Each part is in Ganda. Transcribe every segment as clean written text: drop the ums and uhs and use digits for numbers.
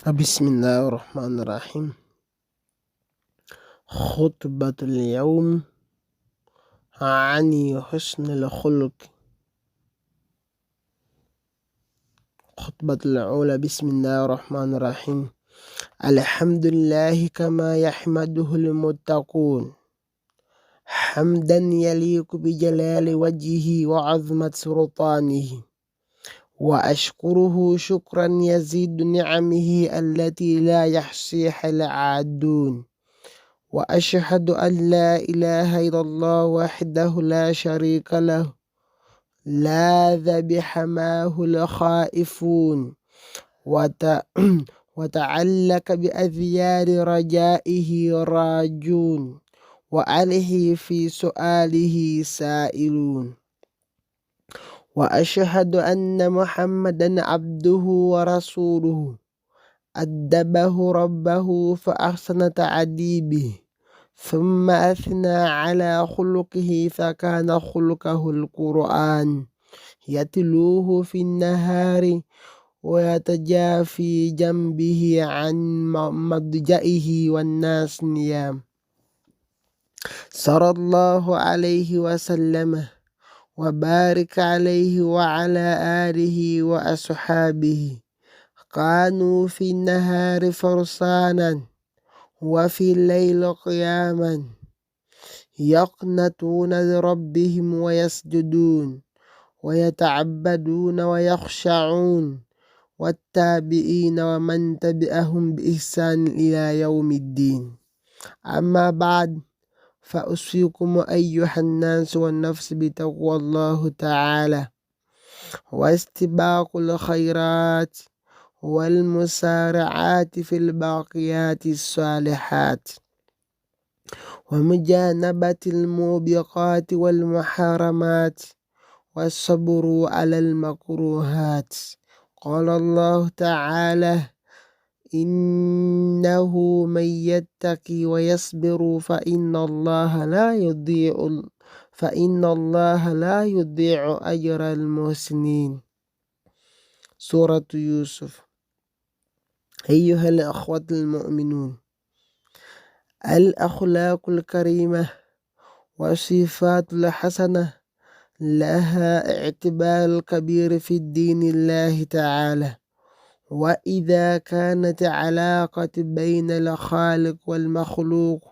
Bismillahi rahmani rahim. Khutbatul yaum ani husnil khuluq. Khutbatul ula. Bismillahi rahmani rahim. Alhamdulillahi kama yahmaduhu lmuttaqun hamdan yaliku bijalali wajhihi wa azmat sultanihi wa ashkuruhu shukran yazidu ni'amihi allati la yahsiha al-aadun wa ashhadu an la ilaha illallah wahdahu la sharika lahu la dhabiha mahu al-khaifun wa ta'allaka bi adhyari rajaihi rajun wa alayhi fi su'alihi sa'ilun wa ashhadu anna muhammadan abduhu wa rasuluhu addabahu rabbahu fa ahsana ta'adibihi thumma athna ala khuluqihi fa kana khuluquhu alquran yatluhu fi nahari wa yatajafi jambihi an madja'ihi wan nas niyam sallallahu alayhi wa sallam wa barik alayhi wa ala alihi wa ashabihi kanu fi nahari farsanan wa fi layli qiyaman yaqnatuna li rabbihim wa yasjudun wa yata'abbaduna wa yakhsha'un wattabi'ina wa man tabi'ahum bi ihsan ila yaumiddin. Amma ba'd, fa usikum ayyuha nnas wan nafs bitaqwa Allahu ta'ala wa istibaqul khairat wal musara'ati fil baqiyati salihat wa mujanabatil mubiqati wal muharramat wasabru alal makruhat. Qala Allahu ta'ala innahu man yattaqi wa yasbiru fa inna Allaha la yudhi'u ajral muhsinin. Suratu Yusuf. Ayyuhal akhwatul mu'minun, al akhlaqul karimah wa sifatul hasanah laha i'tibarul kabir fi dinillahi ta'ala. Wa idha kanat alaqatu bainal khaliq wal makhluq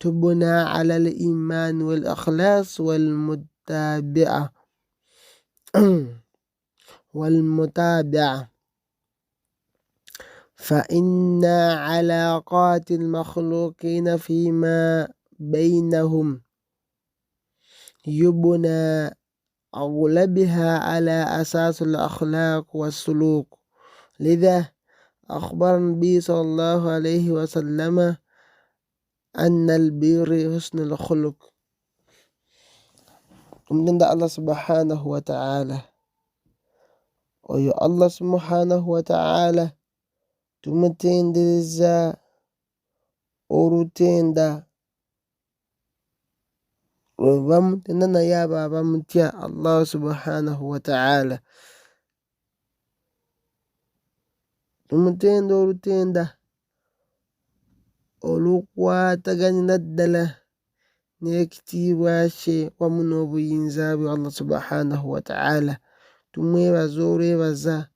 tubna ala al iman wal ikhlas wal mutabi'ah wal mutabi'ah fa inna alaqatil makhluqina fima bainahum yubna aghlabiha ala asasil akhlaq was suluk. Lidha akhbara Nabi sallallahu alayhi wa sallama anna al-birri husnul khuluq. Kumtenda Allah subhanahu wa ta'ala, oyo Allah subhanahu wa ta'ala tumutendereza olutenda lwe bamutenda naye abo abamutya Allah subhanahu wa ta'ala. Tumutenda olutenda olukwataganira ddala n'ekitiibwa kye wamu n'obuyinza bwe Allah subhanahu wa ta'ala. Tumwebaza olwebaza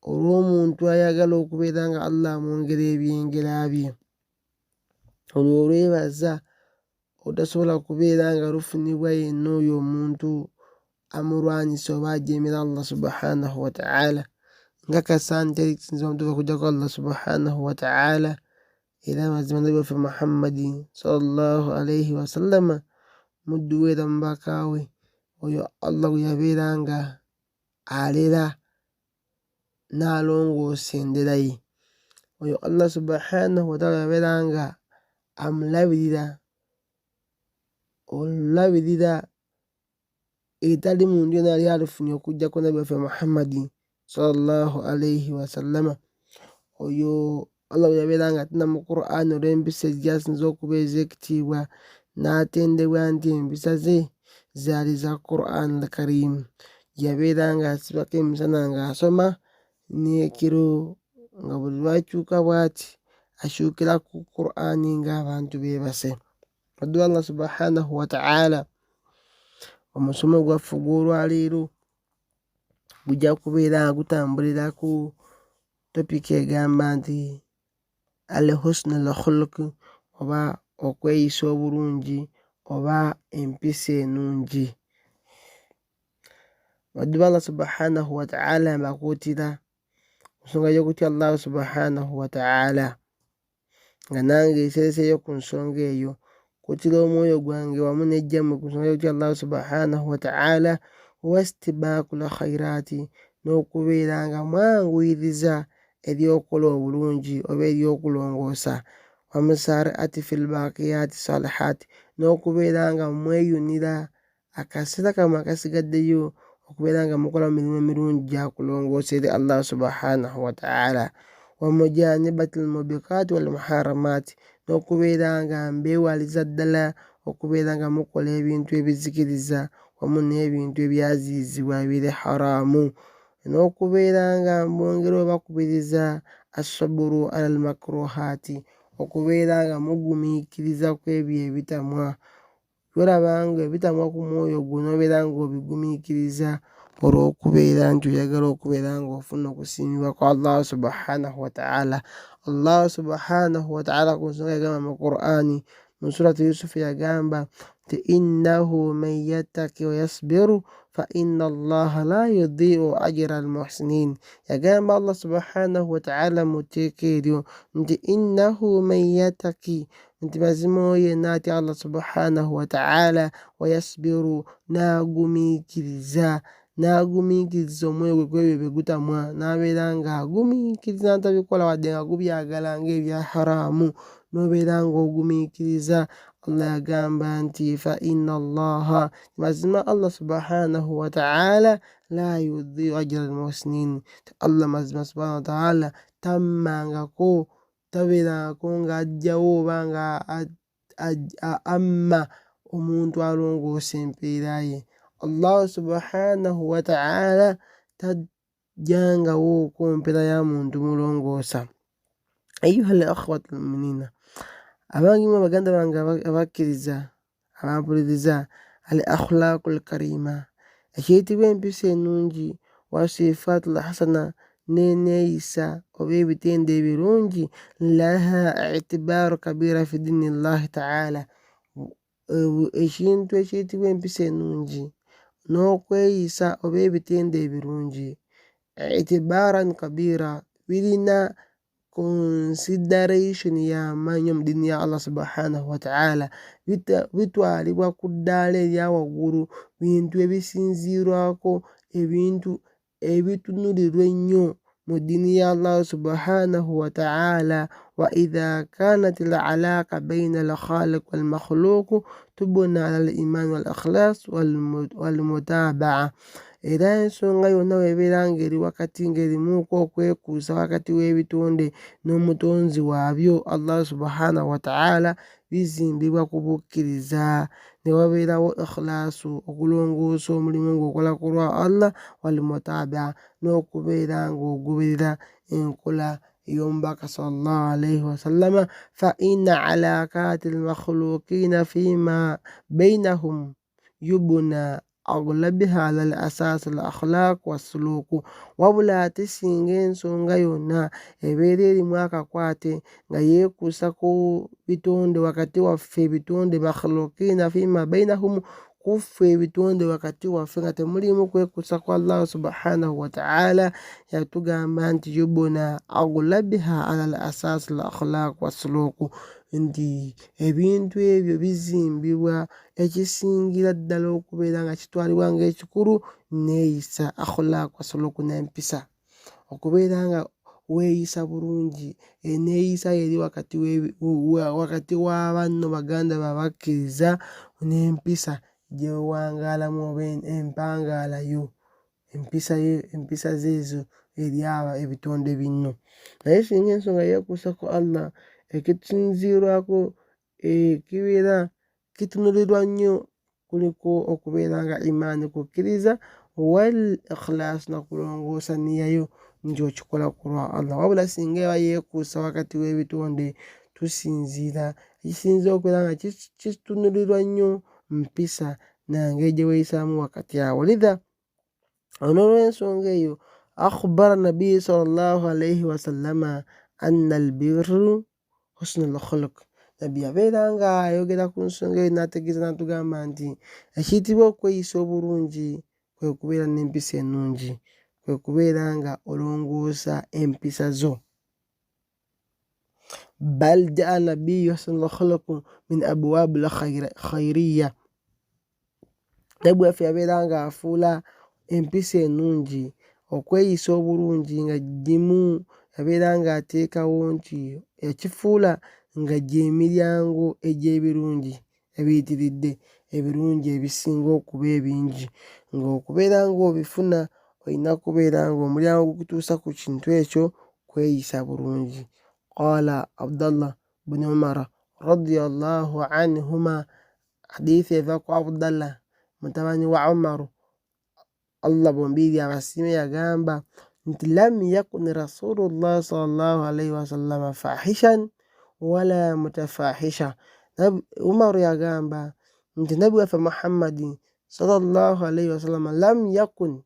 olw'omuntu ayagala okubeera nga Allah amwongera ebyengera bye. Olwo olwebaza otasobola kubeera nga lufunibwa yenna oyo omuntu amulwanyisa oba ajeemera Allah subhanahu wa ta'ala. Nga kasante erikisinzibwa mutuufu okuggyako Allah subhanahu wa ta'ala, era mazima nabbi waffe Muhammadi sallallahu alayhi wasallama muddu we era mubaka we, oyo Allah gwe yabeera nga alera n'alongoosa endera ye, oyo Allah subhanahu wa ta'ala yabeera nga amulabirira olulabirira etali muntu yenna yali alufunye okuggyako nabbi waffe Muhammadi sallallahu alayhi wasallama. Oyo Allah bwe yabeera nga atenda mu Qur'an olw'empisa ezyasinze okuba ez'ekitiibwa n'atendebwa nti empisa ze zaali za Qur'an al-Karim, yabeera nga asibako emisana ng'asoma n'ekiro Nga buli lwakyuka bw'ati akyukira ku Qur'ani ng'abantu beebase. Baddu Allah subhanahu wataala, omusomo gwaffe ogw'olwaleero gujja kubeera nga gutambulira ku topiki egamba nti al husnu l khuluq, oba okweyisa obulungi oba empisa ennungi. Baddu ba Allah subhanahu wataala, mbakuutira nsonga y'okutya Allahu subhanahu wataala, nga nange nsereseeyo ku nsonga eyo, kutira omwoyo gwange wamu n'ejjammwe ku nsonga y'okutya Allahu subhanahu wataala, wastibaaku l khairaati, n'okubeera nga mwanguyiriza eby'okukola obulungi oba eby'okulongoosa, wamusariati fi lbaqiyaati salihaati, n'okubeera nga mweyunira akaseera kammwe akasigaddeyo okubeera nga mukola mirimu emirungi gyakulongoosa eri Allah subhanahu wataala, wamujanibati lmubikaati walmuharamaati, n'okubeera nga mbeewaliza ddala okubeera nga mukola ebintu ebizikiriza wamu n'ebintu ebyaziyizibwa ebiri haramu, n'okubeera nga mbongera obakubiriza asaburu ala almakruhaati, okubeera nga mugumiikiriza ku ebyo ebitamwa. Tolaba nga ebitamwa ku mwoyo gwo n'obeera ng'obigumiikiriza olw'okubeera nti oyagala okubeera ng'ofuna okusiimibwa kwa Allah subhanahu wataala. Allah subhanahu wataala ku nsonga yagamba mu Qur'ani mu surati Yusufu, yagamba nti innahu man yattaki wa yasbiru fa inna Allaha la yudiu ajira almuhsinin. Yagamba Allah subhanahu wataala mu tteeka eryo nti innahu man yattaki, nti mazima oyo yenna atya Allah subhanahu wataala, wayasbiru, n'agumiikiriza, n'agumiikiriza omwoyo gwe kwebyo bye gutamwa, n'abeera ng'agumiikiriza n'atabikola wadde nga gubyagala ng'ebya haramu, n'obeera ng'ogumiikiriza. Allah yagamba nti fa inna Allaha, mazima Allah subhanahu wataala, la yudiu ajira almuhsinin, Allah mazima subhanahu wataala tammangako, tabeerangako ng'aggyawo oba nga amma omuntu alongoosa empeera ye. Allah subhanahu wataala tajjangawo ku mpeera ya muntu mulongoosa. Ayuha al akhwat almuminina, abangi mu baganda bange abakkiriza abampuliriza, al akhlaqu lkarima, ekiyitibwa empisa ennungi, wasifaatu lhasana, n'eneeyisa oba ebitendo ebirungi, laha itibaaru kabira fi dini llahi taala. Ekintu ekiyitibwa empisa ennungi n'okweyisa oba ebitendo ebirungi, itibaaran kabira, birina consideration y'amaanyi mu ddiini ya Allah subhanahu wataala, bitwalibwa ku ddaala erya waggulu, bintu ebisinziirwako, ebintu ebitunulirwa ennyo mu ddiini ya Allah subhanahu wataala. Wa idha kanat al alaqa baina al khaliq walmakhluq tubna ala al iman wal ikhlas walmutabaa. Era ensonga yonna webeera ng'eri wakati ng'erimuuko okwekuusa wakati w'ebitonde n'omutonzi waabyo Allah subhanahu wataala, bizimbibwa ku bukkiriza, ne wabeerawo ikhlaasu, okulongoosa omulimu ng'okola ku lwa Allah, walmutabaa, n'okubeera ng'ogoberera enkola ey'omubaka sallallahu alaihi wasallama. Fa inna alaqati almakhluqina fima bainahum yubna aglabiha ala al asasi al akhlaq wassuluku. Wabula ate singa ensonga yonna ebeera erimu akakwate nga yeekuusa ku bitonde wakati waffe ebitonde, makhluqina fima bainahum, kuffe ebitonde wakati waffe nga temulimu kwekuusa kwa Allah subhanahu wataala, yatugamba nti yubuna aglabiha ala al asasi al akhlaq wassuluku, nti ebintu ebyo bizimbibwa ekisingira ddala okubeera nga kitwalibwa ng'ekikulu neeyisa, akhlaq wasuluku, n'empisa, okubeera nga weeyisa bulungi, eneeyisa eri wakati wa banno baganda babakkiriza, n'empisa gyewangaalamu oba empangaalayo, empisa yo, empisa zeezo eri aba ebitonde binno. Naye singa ensonga yeekuusa ku Allah, ekisinziirwako ekibeera kitunulirwa nnyo kuliko okubeera nga imaani, kukkiriza, wal ikhlaas, nakulongoosa niyayo, nti okikola ku lwa Allah. Wabula singa eba yeekuusa wakati w'ebitonde, tusinziira ekisinza okubeera nga kitunulirwa nnyo mpisa nangeri gye weeyisaamu wakati awo. Lidha onolwensonga eyo akhbara nabiyi sallallahu alaihi wasallama anna albirru husnu lkhuluq. Nabbi yabeera nga ayogera ku nsonga eyo n'ategeeza n'atugamba nti ekiyitibwa okweyisa obulungi kwe kubeera n'empisa ennungi, kwe kubeera nga olongoosa empisa zo. Bal jaa nabiyu husnu lkhuluq min abwabu lkhairiya. Nabbi waffe yabeera nga afuula empisa ennungi, okweyisa obulungi nga gimu yabeera nga ateekawo nti yakifuula nga gy'emiryango egy'ebirungi ebiyitiridde, ebirungi ebisinga okuba ebingi, ng'okubeera ng'obifuna olina kubeera ng'omulyango ogukutuusa ku kintu ekyo kweyisa bulungi. Qaala Abdallah buni Umara radiyallahu anhuma, hadithi eva ku Abdallah mutabani wa Umaru, Allah bombiriri abasiime, yagamba nti lam yakun rasulullah sallallahu alaihi wasallama fahishan wala mutafahisha. Umaru yagamba nti nabbi waffe Muhammadi sallallahu alaihi wasallama lam yakun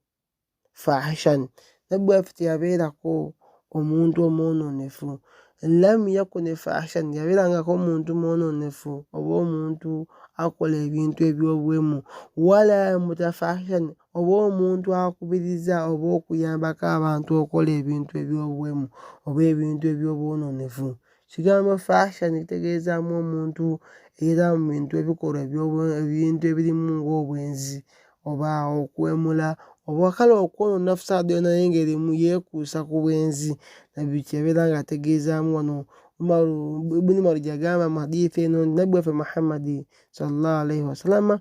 fahishan, nabbi waffe teyabeerako omuntu omwononefu. Lam yakun fahishan, yabeerangako omuntu mwononefu oba omuntu akola ebintu eby'obuwemu. Wala mutafahishan, oba omuntu akubiriza oba okuyambako abantu okukola ebintu eby'obuwemu oba ebintu eby'obwononefu. Ekigambo fahishan kitegeezaamu omuntu era mu bintu ebikolwa ebintu ebirimu ng'obwenzi oba okuwemula oba kale okwonoona fusaadi yona naye ng'erimu yeekuusa ku bwenzi. Nabbi kye yabeera ng'ategeezaamu wano Umaru Ibuni Umaru gy'agamba mu hadithi eno nti nabbi waffe Muhammadi sallallahu alaihi wasallama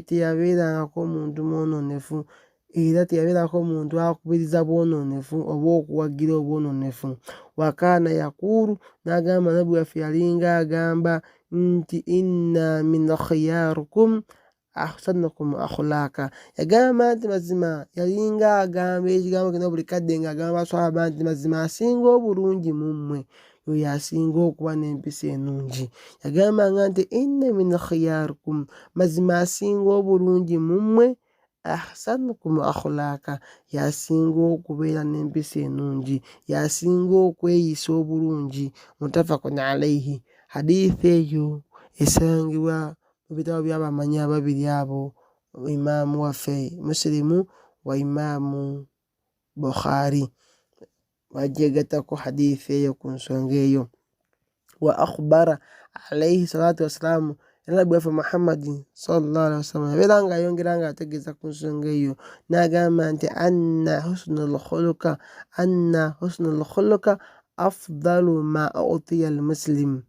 teyabeerangako omuntu mwonoonefu era teyabeerako omuntu akubiriza bwonoonefu oba okuwagira obwonoonefu. Wakaana yakuulu, n'agamba nabbi waffe yalinga agamba nti inna min khiyarukum ahsanukum akhlaka. Yagamba nti mazima yalinga agamba ekigambo kino buli kadde ng'agamba baswahaba nti mazima asinga obulungi mu mmwe yoyo asinga okuba n'empisa ennungi. Yagambanga nti inna min khiyarikum, mazima asinga obulungi mu mmwe ahsanukum akhlaka, yasinga okubeera n'empisa ennungi, yasinga okweyisa obulungi. Mutafakun alaihi. Hadithi eyo esangibwa mu bitabo by'abamanyi ababiri abo, imaamu waffe Musilimu wa imaamu Bukhari, bagyegattako hadithi eyo ku nsonga eyo. Wa akhbara alaihi salatu wassalaamu, era nabbi waffe Muhammadi sallallahu alaihi wasallam yabeera nga ayongera nga ategeeza ku nsonga eyo n'agamba nti anna husnul khuluka, anna husnul khuluka afdalu ma utiya almuslim.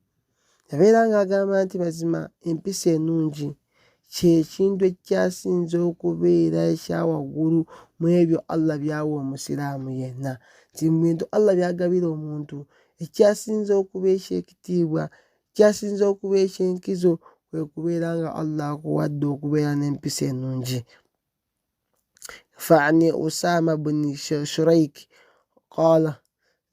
Yabeera ng'agamba nti mazima empisa ennungi kye kintu ekikyasinze okubeera ekya waggulu mu ebyo Allah by'awa Omusiraamu yenna. Nti mu bintu Allah by'agabira omuntu, ekikyasinze okuba eky'ekitiibwa, ekikyasinze okuba eky'enkizo kwe kubeera nga Allah akuwadde okubeera n'empisa ennungi. Fa'ani Usama bni Shuraik qala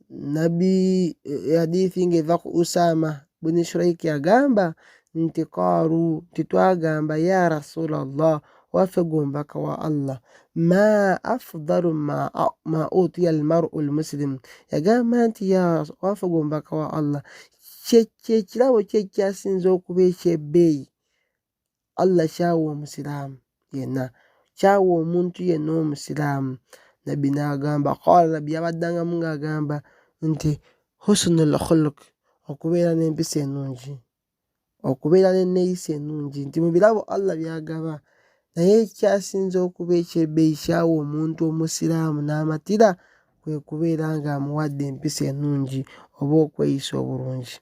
nabbi, hadithi ng'eva ku Usama bni Shuraik yagamba nti qaalu, nti twagamba ya Rasulallah, waffe gwe omubaka wa Allah, ma afdalu ma utiya almaru lmuslim. Yagamba nti ya waffe gwe omubaka wa Allah, kyekirabo ki ekyasinze okuba ekyebbeeyi Allah kyawa omusiraamu yenna, kyawa omuntu yenna omusiraamu? Nabbi n'agamba, qaala, nabbi yabaddangamu ng'agamba nti husnul khuluq, okubeera n'empisa ennungi, okubeera n'enneeyisa ennungi, nti mu birabo Allah by'agaba naye ekyasinze okuba eky'ebbeeyi kyawa omuntu omusiraamu n'amatira kwe kubeera ng'amuwadde empisa ennungi oba okweyisa obulungi.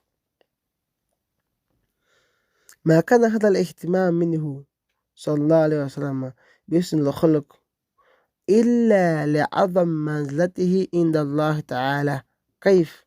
Ma kana hadha al-ihtimam minhu sallallahu alaihi wasallam bihusni al-khuluq illa li'azam manzilatihi inda Allahi ta'ala. Kaif,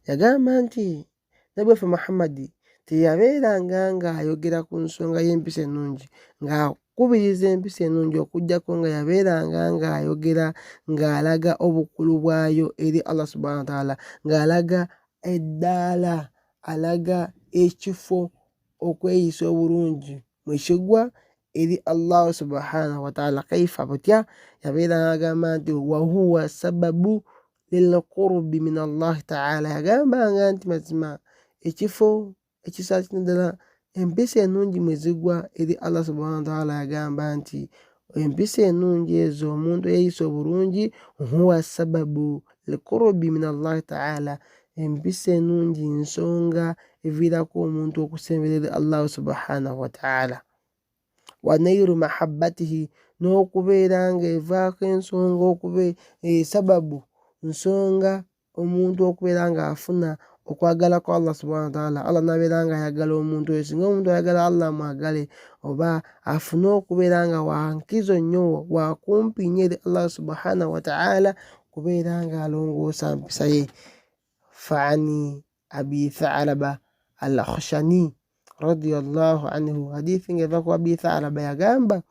yagamba nti nabbi waffe Muhammadi teyabeeranga ng'ayogera ku nsonga y'empisa ennungi nga Kukubiriza empisa ennungi okuggyako nga yabeeranga ng'ayogera ng'alaga obukulu bwayo eri Allah subhanahu wataala, ng'alaga eddaala, alaga ekifo okweyisa obulungi mwe kigwa eri Allahu subhanahu wataala. Kaifa, butya? Yabeeranga agamba nti wahuwa sababu lilqurubi min Allahi taala. Yagambanga nti mazima ekifo ekisaakira ddala empisa ennungi mwe zigwa eri Allah subhanahu wataala, yagamba nti empisa ennungi ezo, omuntu eyeeyisa obulungi, huwa sababu likurubi min Allahi taala, empisa ennungi nsonga eviirako omuntu okusemberera Allahu subhanahu wataala, wa nairu mahabbatihi, n'okubeera ng'evaako ensonga okuba esababu nsonga omuntu okubeera ng'afuna okwagala kwa Allah subhanahu wataala, Allah nabeera nga ayagala omuntu oyo. Singa omuntu ayagala Allah amwagale oba afune okubeera nga wankizo nnyo, wakumpi nnyo eri Allah subhanahu wataala, kubeera nga alongoosa mpisa ye. Faani Abi Thalaba al Khushani radiyallahu anhu, hadithi ng'eva ku Abi Thalaba, yagamba,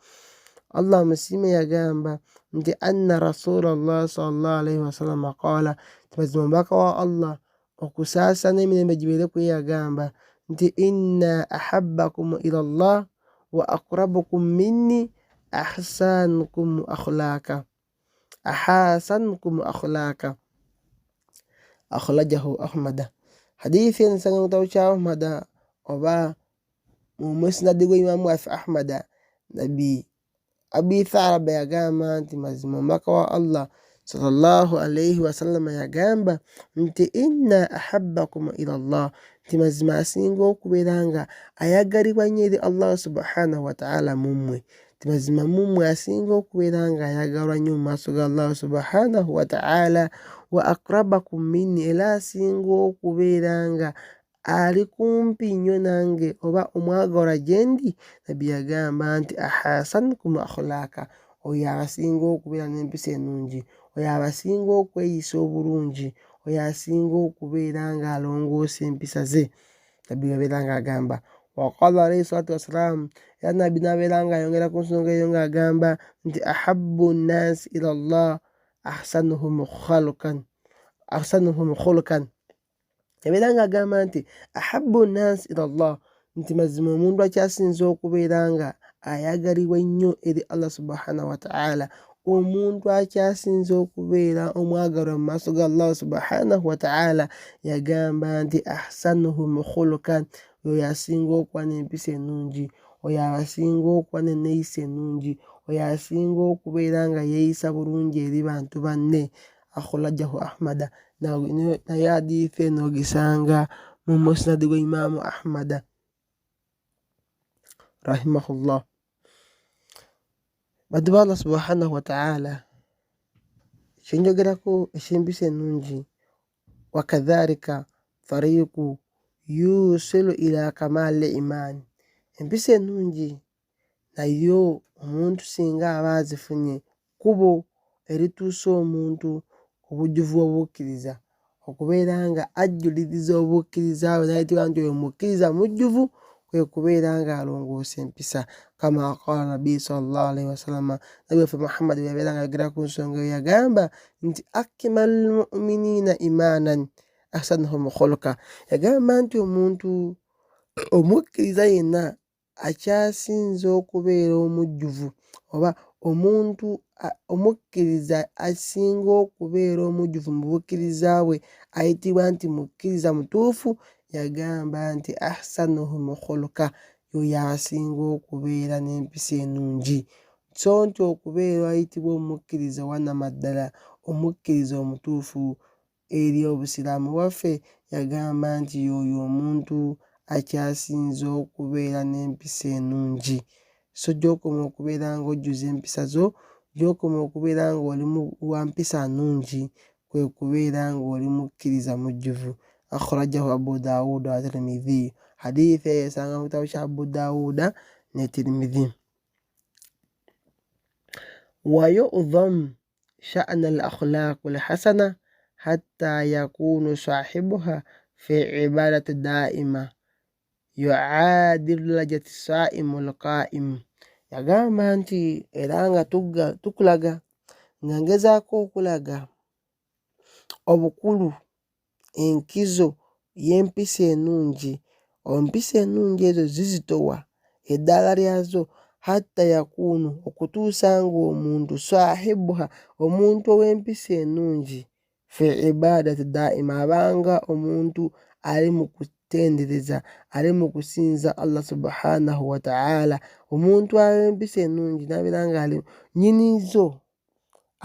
Allah musiime, yagamba nti anna rasulallah sallallahu alaihi wasallama qala, nti mazima omubaka wa Allah okusaasa n'emirembe gibeere kuye yagamba nti inna ahabbakum ila llah wa aqrabukum minni ahsanukum akhlaka, ahasankum akhlaka. Akhrajahu Ahmada. Hadithi eno esanga mu kitabo kya Ahmada oba mu musnadi gwa Imamu waffe Ahmada. Nabbi Abi Thalaba yagamba nti mazima omubaka wa Allah sallallahu alaihi wasallama yagamba nti inna ahabbakum ila llah, nti mazima asinga okubeera nga ayagalibwa nnyo eri Allah subhanahu wataala mummwe, nti mazima mummwe asinga okubeera nga ayagalwa nnyo mu maaso ga Allahu subhanahu wataala, wa akrabakum minni, era asinga okubeera nga ali kumpi nnyo nange oba omwagalwa gye ndi. Nabbi yagamba nti ahasanukum akhlaka, oyo abasinga okubeera n'empisa ennungi, oyo abasinga okweyisa obulungi, oyo asinga okubeera nga alongoosa empisa ze. Nabbi yabeera nga agamba waqala alaihi salatu wassalaamu, era nabbi nabeera nga ayongera ku nsonga eyo nga agamba nti ahabu nnasi ila llah ahsanuhum khalukan, ahsanuhum khulukan. Yabeera nga agamba nti ahabu nnasi ila llah, nti mazima omuntu akyasinza okubeera nga ayagalibwa ennyo eri Allah subhanahu wataala, omuntu akyasinze okubeera omwagalwa mu maaso ga Allah subhanahu wataala, yagamba nti ahsanuhum khulukan, oyo asinga okuba n'empisa ennungi, oyo asinga okuba n'enneeyisa ennungi, oyo asinga okubeera nga yeeyisa bulungi eri bantu banne. Akhrajahu Ahmada. Naye hadithi eno ogisanga mu musnadi gwa Imamu Ahmada rahimahullah. Baddu ba Allah subhanahu wataala, kyenjogerako ekyempisa ennungi, wakadhalika tariiku yusilu ila kamali imaani, empisa ennungi nayo omuntu singa aba azifunye kkubo erituusa omuntu ku bujjuvu bw'obukkiriza, okubeera nga ajjuliriza obukkiriza bwe nayitibwa nti oyo mukkiriza mujjuvu, kwe kubeera nga alongoosa empisa. Kama qala nabii sallallahu alaihi wasallama, nabbi waffe Muhammadi bwe yabeera nga ayogera ku nsonga eyo yagamba nti akmalu lmuminina imanan ahsanuhum khuluka, yagamba nti omuntu omukkiriza yenna akyasinze okubeera omujjuvu oba omuntu omukkiriza asinga okubeera omujjuvu mu bukkiriza bwe ayitibwa nti mukkiriza mutuufu, yagamba nti ahsanuhum khuluka, yoyo asinga okubeera n'empisa ennungi. So nti okubeera ayitibwa omukkiriza owanamaddala, omukkiriza omutuufu eri obusiraamu bwaffe, yagamba nti y'oyo omuntu akyasinze okubeera n'empisa enungi. So gy'okoma okubeera ng'ojjuza empisa zo, gy'okoma okubeera ng'oli wa mpisa nungi, kwe kubeera ng'oli mukkiriza mujjuvu. Akhrajahu Abu Dawuda wa Tirmidhi, hadithi eyo esanga mu kitabo kya Abu Dawuda ne Tirmidhi. Wayudhamu sha'na al akhlaqu lhasana hatta yakunu sahibuha fi ibadati daima yuadilu darajati saimu lqaimu. Yagamba nti era nga tukulaga nga ngezaako okulaga obukulu enkizo y'empisa ennungi. Empisa ennungi ezo zizitowa eddaala lyazo hatta yakuunu okutuusa ng'omuntu sahibuha omuntu ow'empisa ennungi fi ibadati daima abanga omuntu ali mu kutendereza ali mu kusinza Allah subhanahu wataala. Omuntu aw'empisa ennungi n'abeera nga ali nyinizo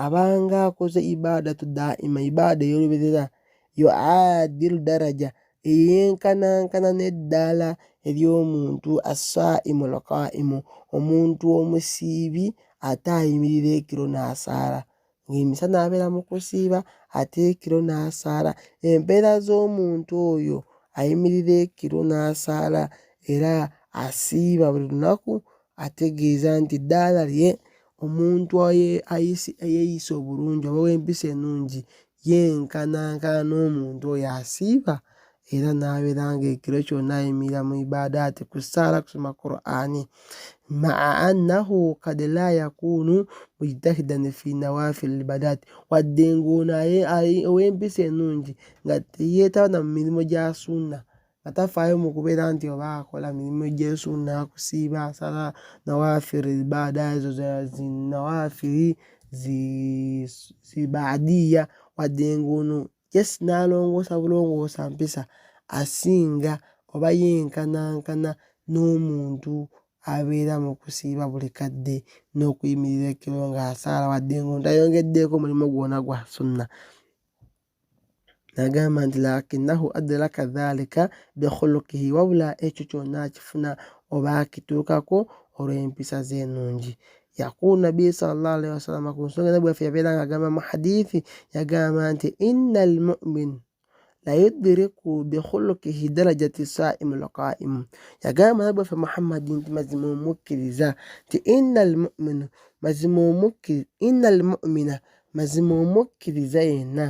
abanga akoze ibadatu daima ibaada ey'olubeerera yuadilu daraja eyenkanankana n'eddaala ery'omuntu assaimu lqaimu omuntu omusiibi ate ayimirira ekiro n'asaala ng'emisana abeera mu kusiiba ate ekiro n'asaala. Empeera z'omuntu oyo ayimirira ekiro n'asaala era asiiba buli lunaku ategeeza nti ddaala lye omuntu eyeeyisa obulungi oba ow'empisa ennungi yenkanankana n'omuntu oyo asiiba era n'abeera ng'ekiro kyonna ayimirira mu ibaadaati kusaala kusoma Qur'ani maa annahu kad la yakunu mujtahidan fi nawafil ibadaati wadde ng'ono ow'empisa ennungi nga teyeetaba na mu mirimu gya sunna nga tafaayo mu kubeera nti oba akola mirimu gy'esunna kusiiba asala nawafiri ibaada ezo zinawafiri zibaadiya wadde ng'ono just n'alongoosa bulongoosa mpisa asinga oba yenkanankana n'omuntu abeera mu kusiiba buli kadde n'okuyimirira ekiro ng'asaala wadde ng'ono tayongeddeeko mulimu gwona gwa sunna. Nagamba nti lakinahu adraka dhalika bikhulukihi wabula ekyo kyonna akifuna oba akituukako olw'empisa ze ennungi. Yaquulu nabiyi sala llahu alaihi wasallama ku nsonga nabbi waffe yabeera nga agamba mu hadithi yagamba nti inna almumin la yudriku bikhulukihi darajati saimu lqaimu yagamba nabbi waffe Muhammadi nti mazima omukkiriza nti inna almuminu mazima omukkiriza inna almumina mazima omukkiriza yenna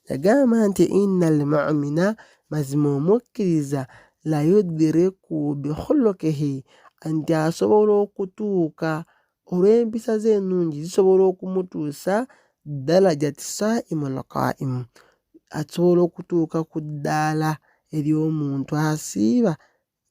yagamba nti inna almumina mazima omukkiriza la yudiriku bikhulukihi nti asobola okutuuka olw'empisa ze ennungi zisobola okumutuusa darajati saimu lqaimu asobola okutuuka ku ddaala ery'omuntu asiiba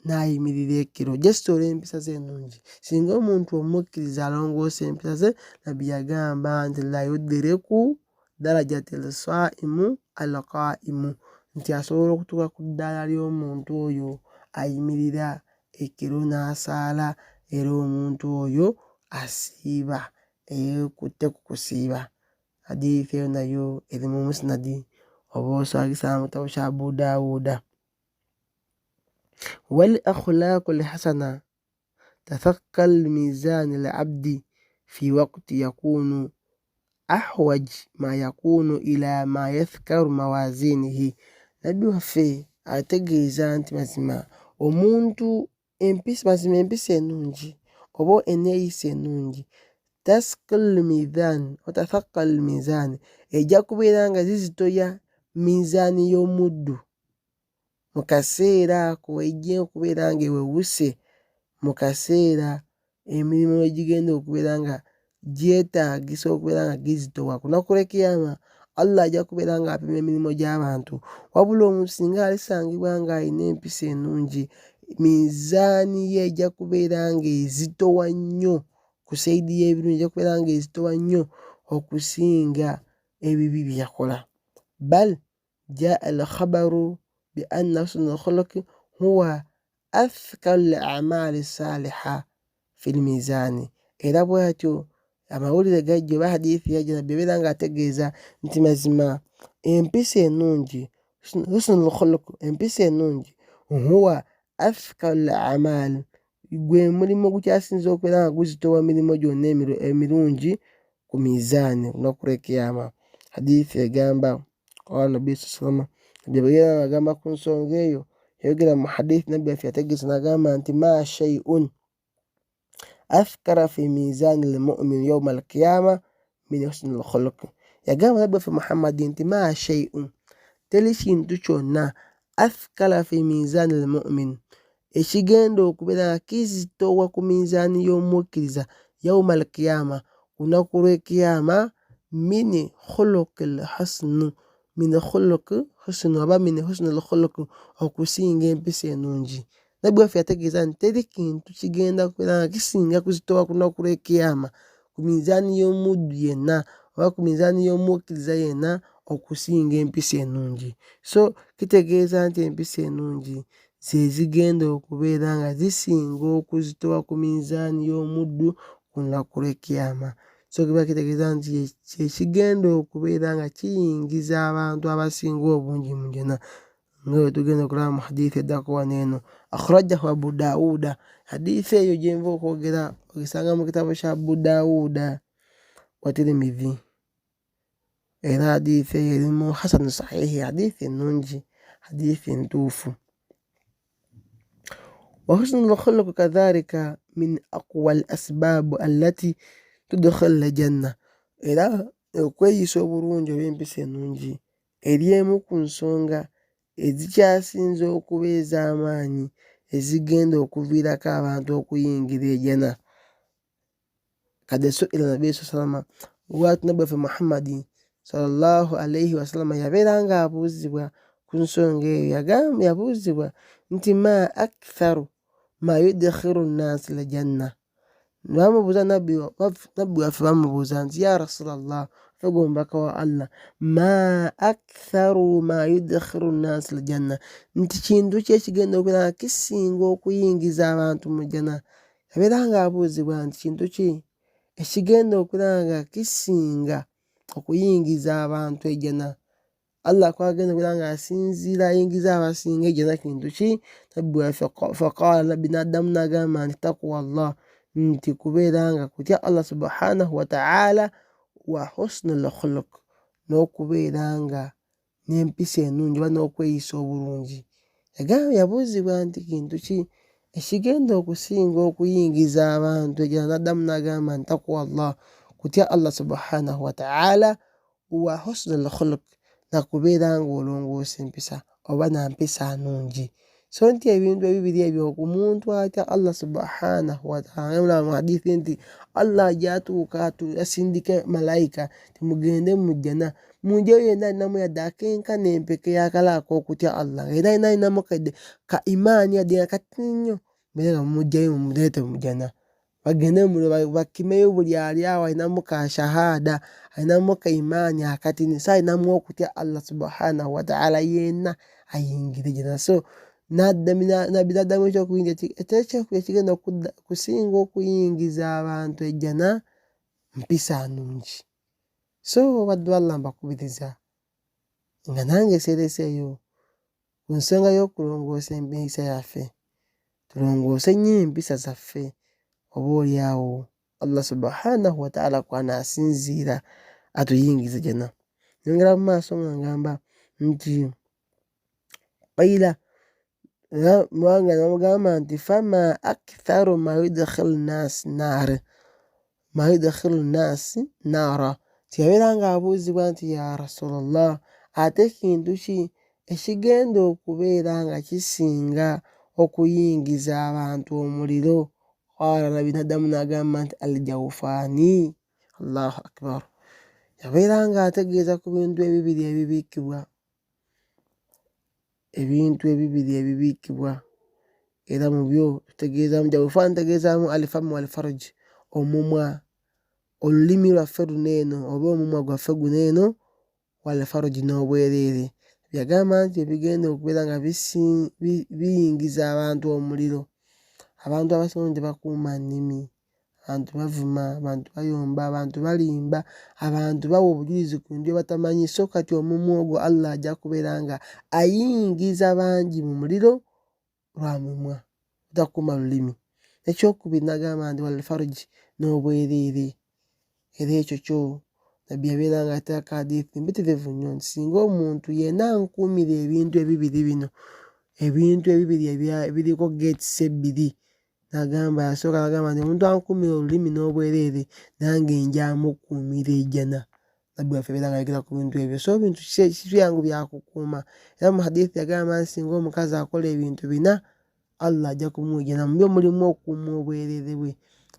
n'ayimirira ekiro just olw'empisa ze ennungi. Singa omuntu omukkiriza alongoosa empisa ze, Nabbi yagamba nti la yudiriku darajati lsaimu alqaimu, nti asobola okutuuka ku ddaala ly'omuntu oyo ayimirira ekiro n'asaala era omuntu oyo asiiba eyeekutte ku kusiiba. Hadithi eyo nayo eri mu Musnadi oba osobola mu kitabo kya Abu Dawuda. Wal akhlaqu lhasana tathaqqal mizani labdi fi waqti yakunu ahwaj ma yakunu ila ma yathkaru mawazinihi. Nabbi waffe ategeeza nti mazima omuntu empisa mazima empisa ennungi oba enneeyisa ennungi taskil mizan otathaqqal mizan ejja kubeera nga zizitoya mizaani y'omuddu mu kaseera ako ejja okubeera ng'ewewuse mu kaseera emirimu lwe gigenda okubeera nga gyetaagisa okubeera nga gizitowa. Ku lunaku lw'ekiyama Allah ajja kubeera ng'apima emirimu gy'abantu wabula omuntu singa alisangibwa ng'alina empisa ennungi minzaani ye ejja kubeera ng'ezitowa nnyo ku sayidi y'ebirungi ejja kubeera ng'ezitowa nnyo okusinga ebibi bye yakola. Bal jaa alkhabaru bi anna husna alkhuluqi huwa athqalu lamaali saliha fi lmizaani. Era bwatyo amawulire gajja oba hadithi yajja nabbi ebeera nga ategeeza nti mazima empisa ennungi husnu lkhuluq empisa ennungi huwa athqalu lamaali gwe mulimu ogukyasinze okubeera nga guzitowa mirimu gyonna emirungi ku mizaani olunaku lw'ekiyama. Hadithi egamba qala nabi sa salama nabbi abeera nga agamba ku nsonga eyo yayogera mu hadithi nabbi waffe yategeeza n'agamba nti ma shay'un athkara fi mizani lmumin yauma alqiyama min husni lkhuluq. Yagamba nabbi waffe Muhammadi nti ma shay'un teri kintu kyonna athkala fi mizani lmumin. Ekigenda okubeera nga kizitowa ku minzaani y'omukkiriza yauma alkiyama, ku lunaku lw'ekiyama, min khuluqi lhusnu, min khuluqi husnu oba min husni lkhuluq, okusinga empisa enungi. Nabbi waffe yategeeza nti teri kintu kigenda kubeera nga kisinga kuzitowa ku lunaku lw'ekiyama ku minzaani y'omuddu yenna oba ku minzaani y'omukkiriza yenna okusinga empisa enungi. So kitegeeza nti empisa enungi ze zigenda okubeera nga zisinga okuzitowa ku minzaani y'omuddu ku lunaku lw'ekiyama. So kiba kitegeeza nti kyekigenda okubeera nga kiyingiza abantu abasinga obungi mu jjana, nga bwe tugenda okulaba mu hadithi eddako wano eno. Akhrajahu Abu Dawuda, hadithi eyo gyenva okwogera ogisanga mu kitabo kya Abu Dawuda wa Tirimidhi, era hadithi eyo erimu hasanu sahihi, hadithi ennungi, hadithi ntuufu. Wa husnu lkhuluq kadhalika min aqwa al asbaabu allati tudkhil ljanna, era okweyisa obulungi oba empisa ennungi eri emu ku nsonga ezikyasinze okuba ez'amaanyi ezigenda okuviirako abantu okuyingira ejjana. Kad suila nabiyi sa salama, lwaki nabbi waffe Muhammadi sallallahu alaihi wasallama yabeera nga abuuzibwa ku nsonga eyo, yabuuzibwa nti ma aktharu ma yudkhiru nnasi ljanna. Bamubuuza nabbi waffe bamubuuza nti ya rasulallah, ffe gwe omubaka wa Allah, ma aktharu ma yudkhiru nnasi ljanna, nti kintu ki ekigenda okubeera nga kisinga okuyingiza abantu mu jjana. Abeera nga abuuzibwa nti kintu ki ekigenda okubeera nga kisinga okuyingiza abantu ejjana, Allah kwagenda okubeera nga asinziira ayingiza abasinga ejjana kintu ki? Nabbi waffe faqala, nabbi n'addamu n'agamba nti takuwa Allah, nti kubeera nga kutya Allah subhanahu wataala, wa husnu lkhuluq, n'okubeera nga n'empisa enungi oba n'okweyisa obulungi. Yagamba, yabuuzibwa nti kintu ki ekigenda okusinga okuyingiza abantu ejjana, n'addamu n'agamba nti takuwa Allah, kutya Allah subhanahu wataala, wa husnu lkhuluq, nakubeera ng'olongoosa empisa oba na mpisa nungi. So nti ebintu ebibiri ebyo omuntu atya Allah subhanahu wataala, mulaba mu hadithi nti Allah ajatuuka asindike malayika timugende mu jjana, munjeyo yenna alinamu yadde akenkana empeke yakala ak'okutya Allah, era alina alinamu kadde ka imaani yadde nga katini nnyo, mbeera nga mumugjayo mumuleete mu jjana. Bagende mumuliro bakimeyo buli ali awo alinamu ka shahada, alinamu ka imaani akatini, so alinamu okutya Allah subhanahu wataala, yenna ayingire jjana. So nabbi naddamu ekyokubiri, ekyokubiri ekigenda kusinga okuyingiza abantu ejjana mpisa nungi. So baddu Allah mbakubiriza nga nange seereseeyo ku nsonga y'okulongoosa empisa yaffe, tulongoose nnyo empisa zaffe, oba oli awo Allah subhanahu wataala kwanaasinziira atuyingize jjana. Nyongera mu maaso nga ngamba nti qaila, mwanga namugamba nti fama aktharu ma yudkhilu nasi naar, ma yudkhilu nasi naara, nti yabeera nga abuuzibwa nti ya rasulallah, ate kintu ki ekigenda okubeera nga kisinga okuyingiza abantu omuliro? Qala, nabbi naddamu n'agamba nti aljawfaani. Allahu akbar. Yabeera nga ategeeza ku bintu ebibiri ebibikkibwa, ebintu ebibiri ebibikkibwa, era mu byo tutegeezaamu jawfaani, tutegeezaamu alfamu walfarj, omumwa, olulimi lwaffe luno eno oba omumwa gwaffe guno eno, walfarj, n'obwereere. Yagamba nti ebigenda okubeera nga biyingiza abantu omuliro, abantu abasinga tebakuuma nnimi, abantu bavuma, abantu bayomba, abantu balimba, abantu bawa obujulizi ku bintu bye batamanyi. So kati omumwa ogwo Allah ajja kubeera nga ayingiza bangi mu muliro lwa mumwa, butakuuma lulimi. Ekyokubiri nagamba nti walfarj, n'obwereere. Era ekyo kyo nabbi yabeera nga ateeka hadithi mpitirivu nnyo nti singa omuntu yenna ankuumira ebintu ebibiri bino, ebintu ebibiri ebiriko gates ebbiri, nagamba, yasooka nagamba nti omuntu ankuumira olulimi n'obwereere nange njamukuumira ejjana. Nabbi waffe abeera nga ayogera ku bintu ebyo. So ebintu si byangu byakukuuma. Era mu hadithi yagamba nti singa omukazi akola ebintu bina, Allah ajja kumuwa ejjana mu byo mulimu okukuuma obwereere bwe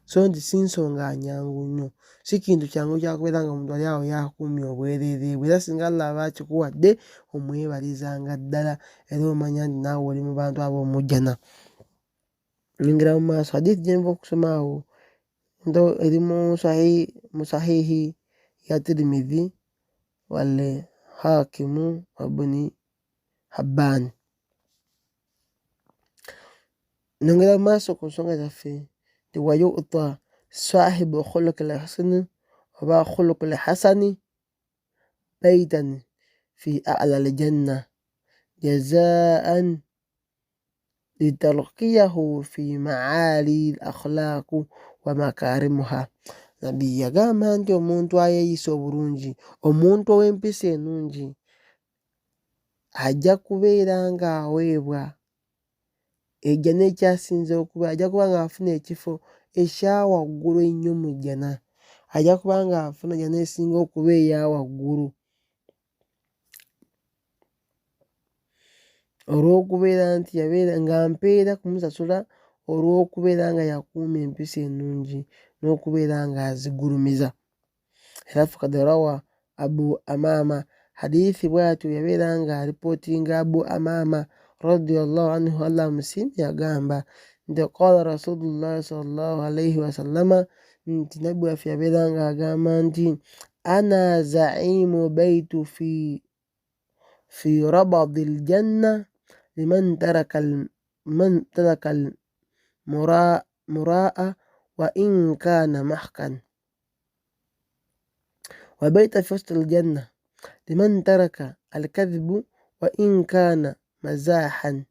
so nti si nsonga nyangu nnyo si kintu kyangu kyakubeera nga omuntu ali awo yakuumye obwereere bwe era singa Allah aba akikuwadde omwebalizanga ddala era omanya nti naawe oli mu bantu ab'omujjana. Nyongera mu maaso hadithi gyenva okusoma awo nto eri mu sahihi ya Tirmidhi wal Hakimu wa Ibni Habban. Nyongera mu maaso ku nsonga zaffe nti wayuta sahibu khuluqi lhusni oba khuluqi lhasani baitan fi a'la ljanna jazaan litalqiyahu fi maali al akhlaqu wa makarimuha. Nabbi yagamba nti omuntu ayeeyisa obulungi, omuntu ow'empisa enungi ajja kubeera ng'aweebwa ejjana ekyasinze okuba ajja kuba ng'afuna ekifo ekya waggulu ennyo mu jjana, ajja kuba ng'afuna jjana esinga okuba eya waggulu. Olw'okubeera nti yabeera nga mpeera kumusasula olw'okubeera nga yakuuma empisa ennungi n'okubeera ng'azigulumiza. Era fakad rawa Abu Amaama hadithi bwatyo yabeera nga alipootinga Abu Amaama radiyallahu anhu Allah amusiime yagamba nti qala Rasulullah sallallahu alaihi wasallama nti nabbi waffe yabeera nga agamba nti ana zaimu baitu fi rabadi ljanna liman taraka man taraka almuraa wa in kana mahkan wa baita fi wasti ljanna liman taraka alkadhibu wa in kana mazahan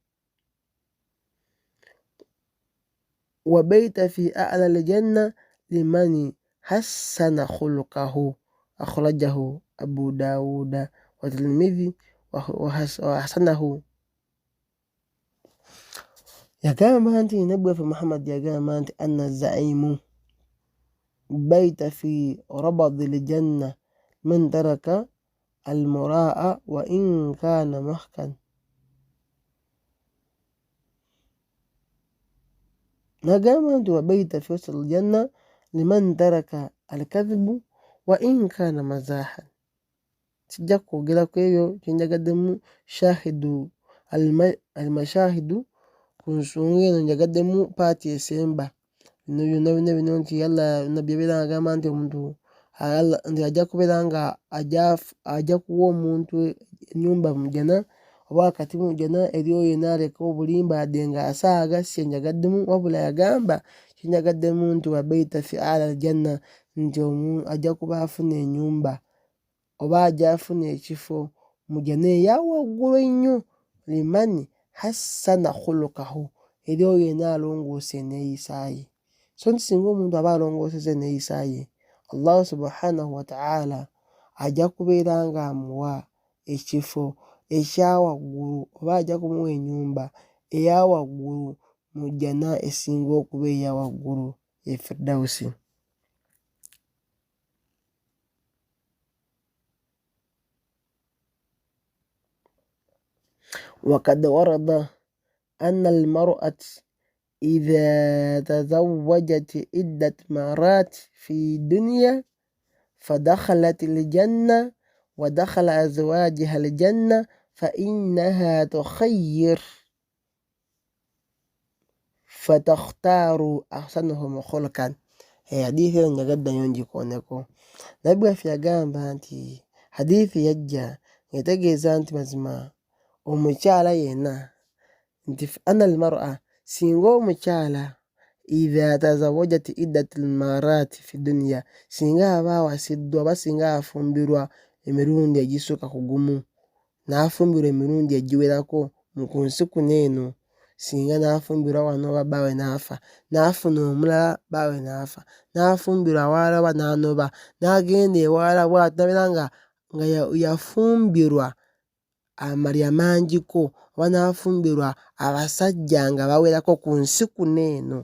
wa baita fi a'la aljanna liman hassana khuluqahu akhrajahu Abu Dawuda wa Tirmidhi wa hasanahu. Yagamba nti nabbi waffe Muhammad yagamba nti anna zaimu baita fi rabadi ljanna man taraka almuraa wa in kana mahkan. Nagamba nti wa baita fi wasati ljanna liman taraka alkadhibu wa in kana mazahan. Sijja kwogera ku ebyo, kyenjagaddemu shahidu almashahidu ku nsonga eno njagaddemu paati esemba bino byonna byonna bino nti Allah nabbi yabeera agamba nti omuntu nti ajja kubeera nga ajja kuwa omuntu ennyumba mu jjana oba wakati mu jjana eri oyo yenna aleka obulimba yadde ng'asaaga si kyenjagaddemu wabula yagamba kyenjagaddemu nti wabaita fi ala aljanna nti ajja kuba afuna ennyumba oba ajja afuna ekifo mu jjana eya waggulu ennyo liman hassana khulukahu eri oyo yenna alongoosa enneeyisa ye. So nti singa omuntu aba alongoosezza enneeyisa ye, Allahu subhanahu wataala ajja kubeera ng'amuwa ekifo ekya waggulu oba ajja kumuwa ennyumba eya waggulu mu jjana esinga okuba eya waggulu ye Firdausi. Wakad warada anna almar'at idha tazawwajat iddat marat fi dunya fadakhalat aljanna wa dakhala azwajiha aljanna fa innaha tukhayyir fatakhtaru ahsanahum khulukan. Hadithi eno njagadde nnyo ngikooneko. Nabbi waffe yagamba nti hadithi yajja ng'etegeeza nti mazima omukyala yenna nti anna almar'a singa omukyala idha tazawajat iddat almarati fi dunya singa aba awasiddwa oba singa afumbirwa emirundi egisukka ku gumu n'afumbirwa emirundi egiwerako mu ku nsi kuno eno singa n'afumbirwa wano oba bbaawe n'afa n'afuna omulala bbaawe n'afa n'afumbirwa awalala oba n'anoba n'agenda ewalala bw'atyo n'abeera nga nga yafumbirwa amalya mangiko oba n'afumbirwa abasajja nga bawerako ku nsi kuno eno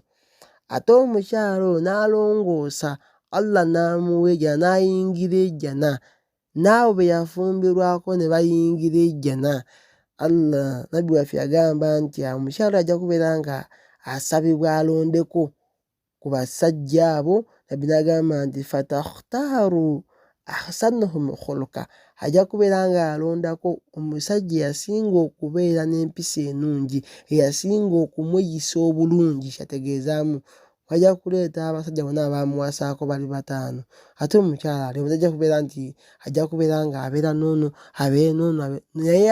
ate omukyala oyo n'alongoosa Allah n'amuwa ejjana n'ayingira ejjana n'abo be yafumbirwako ne bayingira ejjana. Allah nabbi waffe yagamba nti omukyala ajja kubeera nga asabibwa alondeko ku basajja abo. Nabbi n'agamba nti fatakhtaaru ahsanuhum khuluka, ajja kubeera nga alondako omusajja eyasinga okubeera n'empisa enungi, eyasinga okumuyisa obulungi. Kyategeezaamu bajja kuleeta abasajja bonna abamuwasaako bali bataano, ate omukyala ali omu tajja kubeera nti ajja kubeera nga abeera n'ono abeere n'ono naye